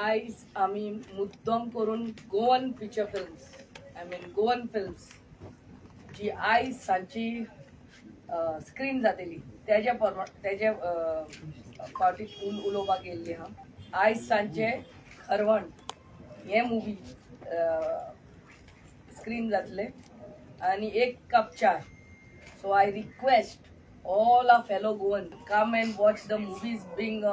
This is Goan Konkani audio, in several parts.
आयज आमी मुद्दम करून Goan feature films, I mean Goan films जी आयज सांजची स्क्रीन जातली तेज्या तेजे फावटी उलोवपाक येयल्ली आहा. आयज सांजचे खरवण हे मुवी स्क्रीन जातले आनी एक cup Chai. So I request all our fellow Goan come and watch the movies being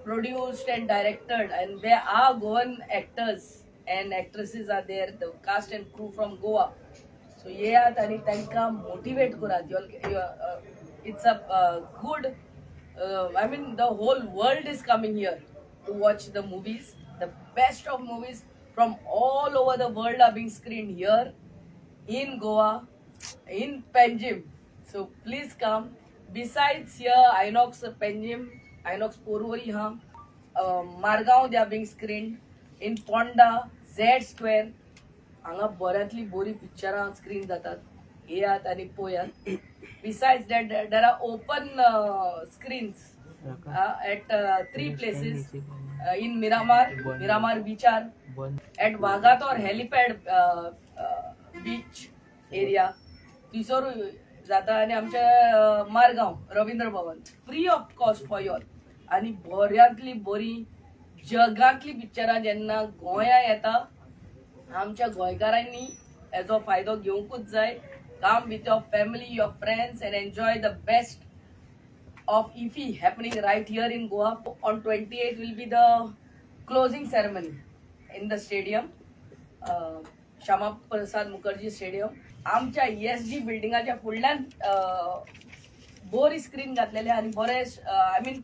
produced and directed, and there are Goan actors and actresses are there, the cast and crew from Goa. So येयात आनी तांकां मोटिवेट करात. It's a good, I mean the whole world is coming here to watch the movies. The best of movies from all over the world are being screened here in Goa, in Panjim. So please come. Besides here, Inox Panjim, Inox Porvorim ha, Margao they are being screened, in Ponda, Z Square. हांगा बऱ्यांतली बरी पिक्चरां स्क्रीन जातात. येयात आनी पळयात. Besides that, there are open screens at 3 places in Miramar, Miramar बीचार, at Vagator helipad beach area थंयसर जाता, आनी आमच्या Margao Ravindra Bhavan. Free of cost for your. आनी बऱ्यांतली बरी जगांतली पिक्चरां जेन्ना गोंया येता, आमच्या गोंयकारांनी हेजो फायदो घेवंकूच जाय. Come with your family, your friends and enjoy the best of IFFI happening right here in Goa. On 28 will be the closing ceremony in the stadium, Shyama Prasad Mukherjee stadium. आमच्या ESG बिल्डिंगाच्या फुडल्यान बरी स्क्रीन घातलेली आनी बरे I mean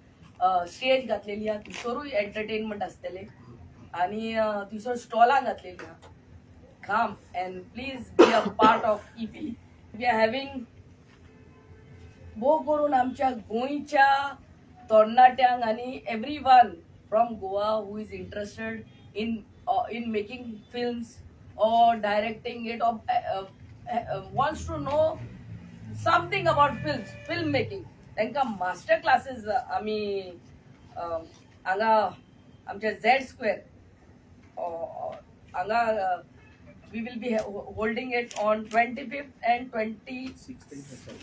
stage घातलेली आहा. थंयसरूय एंटरटेनमेंट आसतले आनी थंयसर स्टॉलां घातलेली आहा. Come and please be a part of IFFI. We are having भोव करून आमच्या गोंयच्या तरणाट्यांक आनी every one from Goa who is interested in making films or directing it or wants to know something about films, film making, तांकां मास्टर क्लासेस आमी हांगा आमच्या झेड स्क्वेअर हांगा we will be holding it on 25th and 25th,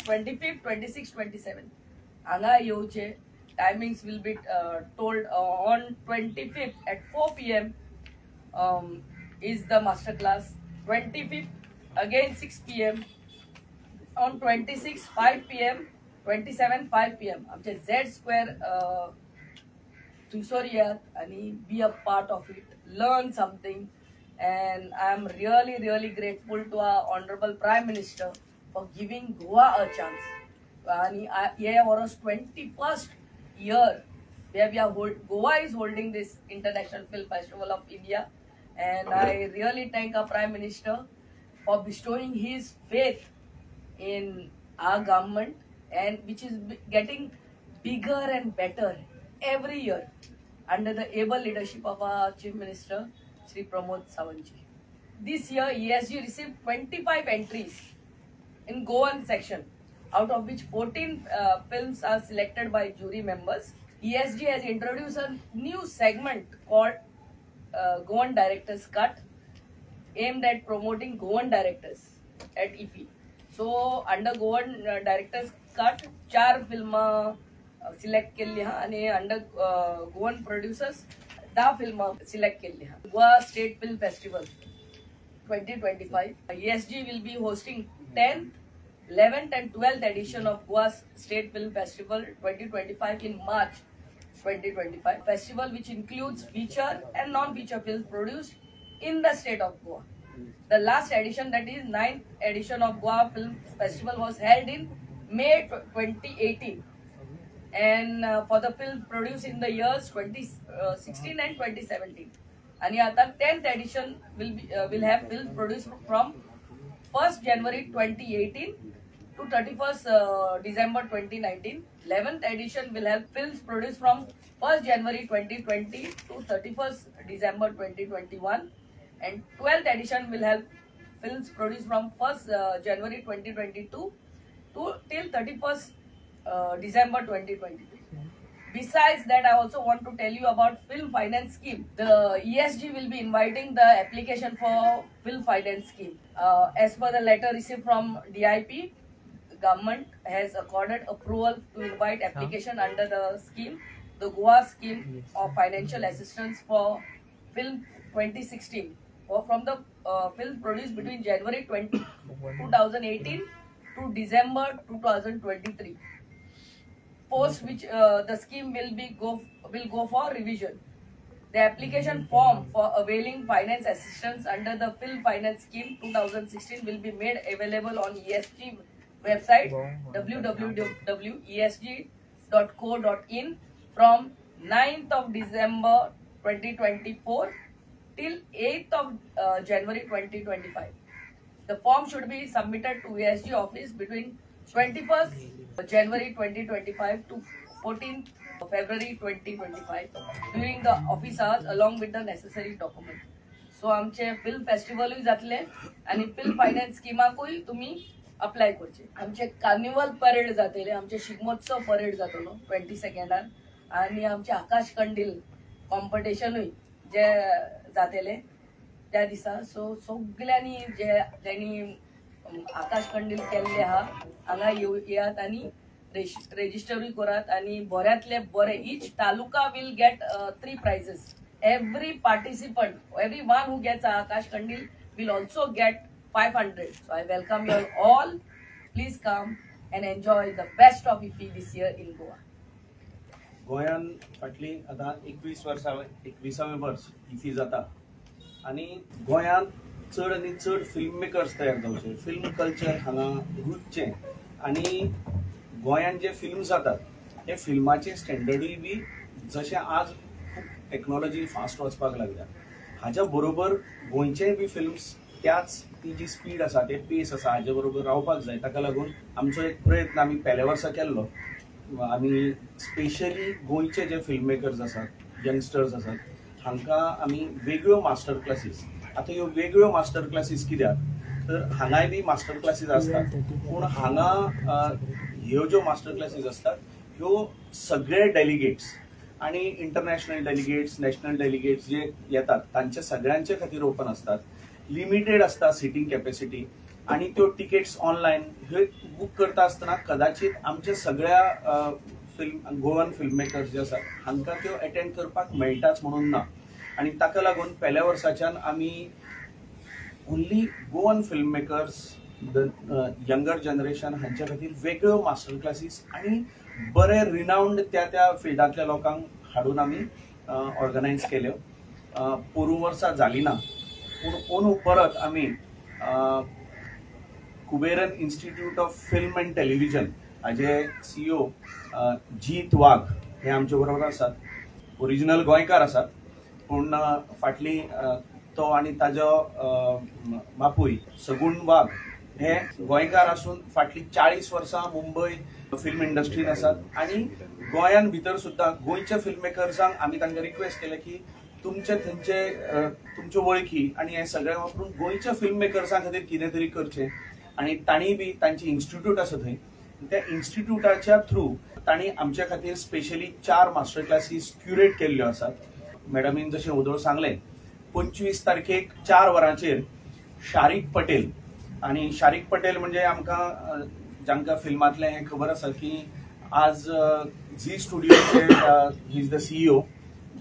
26th, 27th. हांगा येवचे. Timings will be told. On 25th at 4 PM is the master class. 25th again 6 PM. On 26 5 PM, 27 5 PM. आमचे झेड स्क्वेअर थंयसर येयात आनी be a part of it, learn something. And I am really really grateful to our honourable Prime Minister for giving Goa a chance. आनी हे वर्स 21st year where we are Goa is holding this International Film Festival of India, and I really thank our Prime Minister for bestowing his faith in our government, and which is getting bigger and better every year under the able leadership of our Chief Minister Shri Pramod Sawant ji. This year ESG received 25 entries in Goan section, out of which 14 films are selected by jury members. ESG has introduced a new segment called Goan Directors Cut, aimed at promoting Goan directors at IFFI. So under Goan Directors Cut 4 फिल्मां सिलेक्ट केल्ली आहा आनी अंडर गोवन प्रोड्युसर्स 10 फिल्मां सिलेक्ट केल्ली आहा. Goa State Film Festival 2025. ESG will be hosting 10th, 11th and 12th edition of Goa State Film Festival 2025 in March 2025. Festival which includes feature and non-feature films produced in the state of Goa. The last edition, that is 9th edition of Goa Film Festival, was held in May 2018, and for the film produced in the years 2016 and 2017. And आता 10th edition will have film produced from 1st January 2018 to 31st December 2019. 11th edition will have films produced from 1st January 2020 to 31st December 2021, and 12th edition will have films produced from 1st January 2022 to till 31st December 2023. Besides that, I also want to tell you about film finance scheme. The ESG will be inviting the application for film finance scheme. As per the letter received from DIP, government has accorded approval to invite application under the scheme, the Goa scheme of financial assistance for film 2016, or from the film produced between January 2018 to December 2023. Post which the scheme will go for revision. The application form for availing finance assistance under the Film Finance Scheme 2016 will be made available on ESG website www.esg.co.in from 9th of December 2024 till 8th of January 2025. The form should be submitted to ESG office between 21st January 2025 to 14th February 2025 during the office hours along with the necessary documents. So आमचे फिल्म फेस्टिवलूय जातले आनी फिल्म फायनान्स स्किमाकूय तुमी अप्लाय करचे. आमचे कार्निवल परेड जातले, आमचे शिगमोत्सव परेड जातलो 22 आनी आमचे आकाश कंडील कॉम्पिटिशनूय जे जातले त्या दिसा. सो सगल्यांनी जे ज्यांनी आकाश कंडील केल्ले आहा हांगा येयात आनी रेजिस्टरूय करात आनी बऱ्यांतले बरे. Each taluka will get 3 prizes. Every participant, every one who gets Akash Kandil will also get 500. So I welcome you all. Please come and enjoy the best of IFFI this year in Goa. गोंयान फाटली आतां 21 वर्सां 21वें वर्स इफ्फी जाता आनी गोंयांत चड आनी चड फिल्म मेकर्स तयार जावचे, फिल्म कल्चर हांगा रुजचें आनी गोंयांत जे फिल्म जातात ते फिल्माचे स्टँडर्डूय बी जशें आज खूब टॅक्नोलॉजी फास्ट वचपाक लागल्या हाज्या बरोबर गोंयचेय बी फिल्म्स त्याच ती जी स्पीड आसा ते पेस आसा हाजे बरोबर रावपाक जाय. ताका लागून आमचो एक प्रयत्न आमी पेल्या वर्सा केल्लो. आमी स्पेशली गोंयचे जे फिल्म मेकर्स आसात, यंगस्टर्स आसात, हांकां आमी वेगळ्यो मास्टर क्लासीस, आतां ह्यो वेगळ्यो मास्टर क्लासीस कित्याक तर हांगाय बी मास्टर क्लासीस आसतात पूण हांगा ह्यो ज्यो मास्टर क्लासीस आसतात ह्यो सगळे डेलिगेट्स आनी इंटरनॅशनल डेलिगेट्स, नॅशनल डेलिगेट्स जे येतात तांचे सगळ्यांचे खातीर ओपन आसतात. लिमिटेड आसता सिटींग कॅपेसिटी आनी त्यो टिकेट्स ऑनलायन ह्यो बूक करता आसतना कदाचित आमच्या सगळ्या फिल्म गोवन फिल्म मेकर्स जे आसात हांकां त्यो एटेंड करपाक मेळटाच म्हणून ना आनी ताका लागून पेल्या वर्साच्यान आमी only Goan film makers, the younger generation हांच्या खातीर वेगळ्यो मास्टर क्लासीस आनी बरे रिनावंड त्या त्या फिल्डांतल्या लोकांक हाडून आमी ऑर्गनायज केल्यो. पोरूं वर्सा जाली ना पूण अंदू परत आमी Kuberan institute of film and television हाजे सीईओ जीत वाघ हे आमचे बरोबर आसात. ओरिजिनल गोंयकार आसात पूण फाटली तो आनी ताजो बापूय सगुण वाघ हे गोंयकार आसून फाटली 40 वर्सां मुंबय फिल्म इंडस्ट्रीन आसात आनी गोंयान भितर सुद्दां गोंयच्या फिल्म मेकर्सांक आमी तांकां रिक्वेस्ट केलें की तुमचे थंयचे तुमच्यो वळखी आनी हें सगळें वापरून गोंयच्या फिल्म मेकर्सां खातीर कितें तरी करचें आनी तांणी बी तांची इन्स्टिट्यूट आसा थंय त्या इन्स्टिट्यूटाच्या थ्रू तांणी आमच्या खातीर स्पेशली 4 मास्टर क्लासीस क्युरेट केल्ल्यो आसात. मॅडमीन जशें उदळ सांगलें 25 तारखेक 4 वरांचेर शारीक पटेल, आनी शारीक पटेल म्हणजे आमकां जांकां फिल्मांतलें हें खबर आसा की आज झी स्टुडियोचे he is the CEO,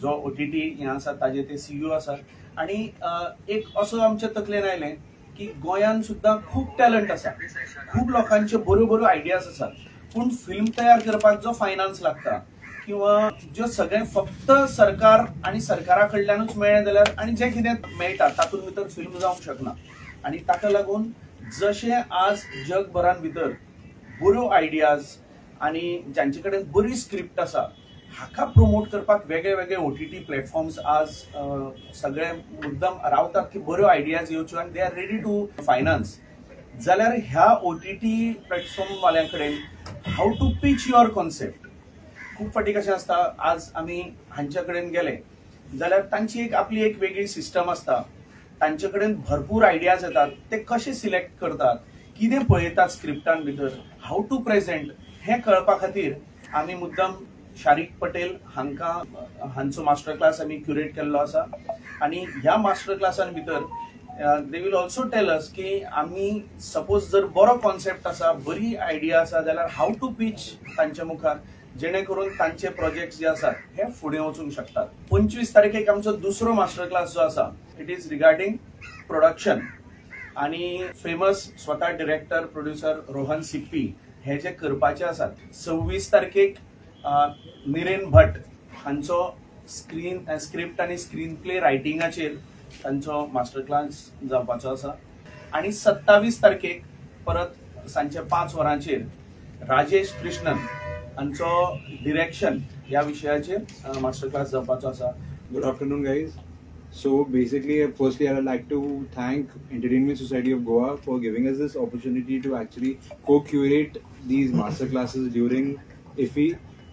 जो ओटीटी हें आसा ताजे ते सीईओ आसात. आनी एक असो आमच्या तकलेन आयलें की गोंयान सुद्दां खूब टॅलंट आसा, खूब लोकांच्यो बऱ्यो बऱ्यो आयडियाज आसात पूण फिल्म तयार करपाक जो फायनान्स लागता किंवा ज्यो सगळें फक्त सरकार आनी सरकारा कडल्यानूच मेळ्ळें जाल्यार आनी जें कितें मेळटा तातूंत भितर फिल्म जावंक शकना. आनी ताका लागून जशें आज जगभरान भितर बऱ्यो आयडियाज आनी जांचे कडेन बरी स्क्रिप्ट आसा हाका प्रमोट करपाक वेगळे वेगळे ओटीटी प्लॅटफॉर्म्स आज सगळे मुद्दम रावतात की बऱ्यो आयडियाज येवच्यो आनी they are ready to finance. जाल्यार ह्या ओटीटी प्लॅटफॉर्म वाल्यां कडेन how to pitch your concept खूब फावटी कशें आसता, आज आमी हांच्या कडेन गेले जाल्यार तांची एक आपली एक वेगळी सिस्टम आसता, तांचे कडेन भरपूर आयडियाज येतात, ते कशे सिलेक्ट करतात, कितें पळयतात स्क्रिप्टान भितर, how to present हें कळपा खातीर आमी मुद्दम शारीक पटेल हांकां हांचो मास्टर क्लास आमी क्युरेट केल्लो आसा आनी ह्या मास्टर क्लासान भितर they will also tell us की आमी सपोज जर बरो कॉन्सेप्ट आसा, बरी आयडिया आसा जाल्यार how to pitch तांच्या मुखार, जेणे करून तांचे प्रोजेक्ट जे आसात हे फुडें वचूंक शकतात. 25 तारखेक आमचो दुसरो मास्टर क्लास जो आसा it is regarding production आनी फेमस स्वता डिरेक्टर प्रोड्युसर रोहन सिप्पी हे जे करपाचे आसात. 26 तारखेक निरेन भट हांचो स्क्रिप्ट आनी स्क्रीन प्ले रायटिंगाचेर तांचो मास्टर क्लास जावपाचो आसा आनी 27 तारखेक परत सांजचे 5 वरांचेर राजेश कृष्णन हांचो डिरेक्शन ह्या विशयाचेर मास्टर क्लास जावपाचो आसा. Good afternoon guys. So basically, firstly, I would like to thank Entertainment Society of Goa for giving us this opportunity to actually co-curate these master classes during IFFI.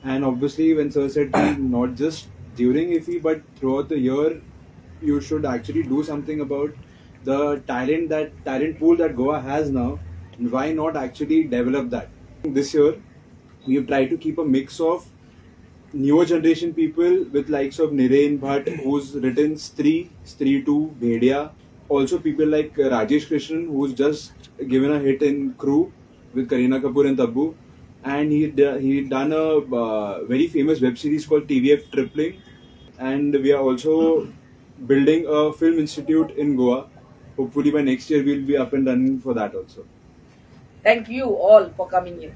And obviously, when sir said not just during IFFI but throughout the year, you should actually do something about the talent pool that Goa has now. And why not actually develop that? This year, we have tried to keep a mix of newer generation people with likes of Niren Bhatt, who's written Stree, Stree 2, Bhedia. Also people like Rajesh Krishnan, who's just given a hit in Crew with Kareena Kapoor and Tabu. And he done a very famous web series called TVF Tripling. And we are also building a film institute in Goa. Hopefully by next year we'll be up and running for that also. Thank you all for coming here.